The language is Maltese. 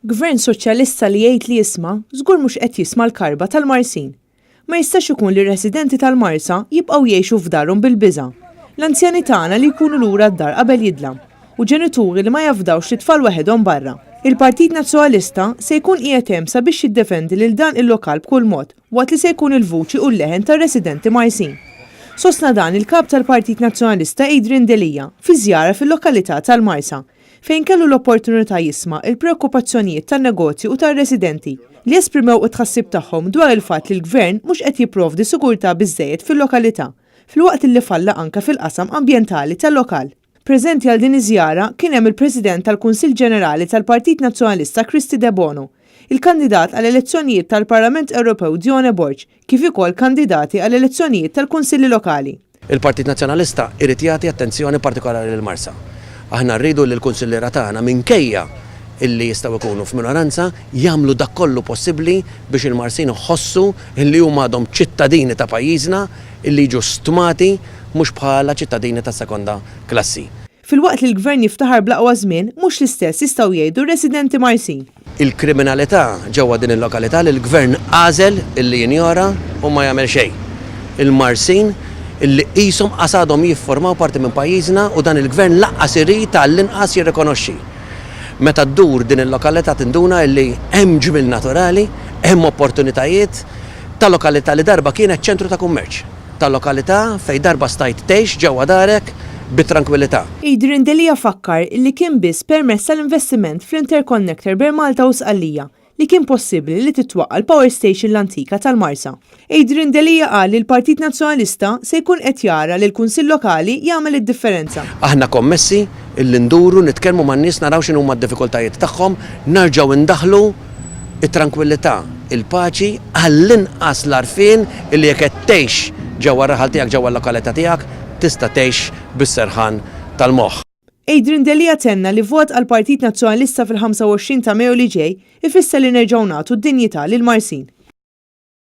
Gvern Soċjalista li jgħid li jisma', żgur mhux qed jisma' l-karba tal-Marsin. Ma jistax ikun li r-residenti tal-Marsa jibqgħu jgħixu f'darhom bil-biża'. L-anzjani tagħna li jkunu lura d-dar qabel jidlam u ġenituri li ma jafdawx lit-tfal waħedhom barra. Il-Partit Nazzjonalista se jkun qiegħed hemm sabiex jiddefendi lil dan il-lokal b'kull mod waqt li se jkun il-vuċi u l-leħen tar-residenti Marsin. Sostna dan il-Kap tal-Partit Nazzjonalista Adrian Delia fi żjara fil-lokalità tal-Marsa fejn kellu l-opportunità jisma' l-preokkupazzjonijiet tan-negozji u tar-residenti li esprimew it-tħassib tagħhom dwar il-fatt li l-Gvern mhux qed jipprovdi sigurtà biżżejjed fil-lokalità, filwaqt li falla anke fil-qasam ambjentali tal-lokal. Preżenti għal din iż-żjara kien hemm il-President tal-Kunsill Ġenerali tal-Partit Nazzjonalista Kristy Debono, il-kandidat għall-elezzjonijiet tal-Parlament Ewropew Dione Borg kif ukoll kandidati għall-elezzjonijiet tal-Kunsilli Lokali. Il-Partit Nazzjonalista irid jagħti attenzjoni partikolari lill-Marsa. Aħna rridu li l-kunsilliera tagħna minkejja illi jistgħu jkunu f'minoranza jagħmlu dak kollu possibbli biex il-Marsin iħossu illi huma għadhom ċittadini ta' pajjiżna illi jiġu stmati mhux bħala ċittadini ta' sekonda klassi. Filwaqt li l-Gvern jiftaħar bl-aqwa żmien, mhux l-istess jistgħu jgħidu r-residenti Marsin. Il-kriminalità ġewwa din il-lokalità li l-Gvern għażel illi jinjora u ma jagħmel xejn. Il-Marsin illi qishom qas għadhom jifformaw parti minn pajjiżna u dan il-Gvern lanqas irid għall-inqas jirrikonoxxi. Meta ddur din il-lokalità tinduna illi hemm ġmiel naturali, hemm opportunitajiet ta' lokalità li darba kienet ċentru ta' kummerċ. ta' lokalità fejn darba stajt tgħix ġewwa darek bi trankwillità. Adrian Delia fakkar illi kien biss permezz tal-investiment fl-interconnector bejn Malta u Sqallija li kien possibbli li titwaqqa' l-power station l-antika tal-Marsa. Adrian Delia qal li l-Partit Nazzjonalista se jkun qed jara li l-Kunsill Lokali jagħmel id-differenza. Aħna kommessi illi nduru nitkellmu man-nies naraw x'inhuma d-diffikultajiet tagħhom, nerġgħu ndaħħlu it-trankwillità, il-paċi, għall-inqas l-għarfien illi jekk qed tgħix ġewwa r-raħal tiegħek, ġewwa l-lokalità tiegħek, tista' tgħix bis-serħan tal-moħħ. Adrian Delia tenna li vot għall-Partit Nazzjonalista fil-25 ta' Mejju li ġej ifisser li nerġgħu nagħtu d-dinjità lill-Marsin.